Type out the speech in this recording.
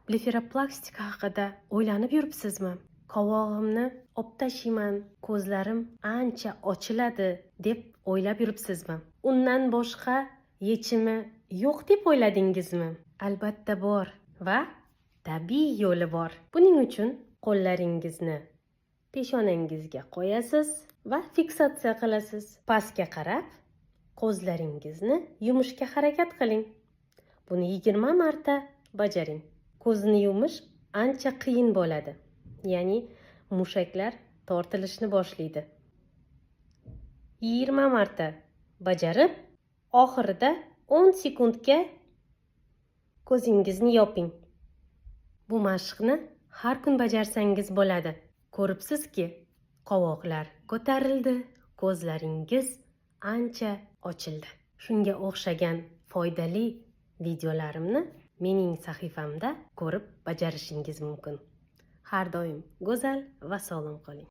Blefaroplastika haqida o'ylanib yuribsizmi? Qovog'imni olib tashlayman, ko'zlarim ancha ochiladi deb o'ylab yuribsizmi? Undan boshqa yechimi yo'q deb o'yladingizmi? Albatta bor va tabiiy yo'li bor. Buning uchun qo'llaringizni peshonangizga qo'yasiz va fiksatsiya qilasiz. Pastga qarab ko'zlaringizni yumishga harakat qiling. Buni 20 marta bajaring. Ko'zni yumish ancha qiyin bo'ladi. Ya'ni mushaklar tortilishni boshlaydi. 20 marta bajarib, oxirida 10 sekundga ko'zingizni yoping. Bu mashqni har kun bajarsangiz bo'ladi. Ko'ribsizki, qovoqlar ko'tarildi, ko'zlaringiz ancha ochildi. Shunga o'xshagan foydali videolarimni mening sahifamda ko'rib bajarishingiz mumkin. Har doim go'zal va sog'lom qoling.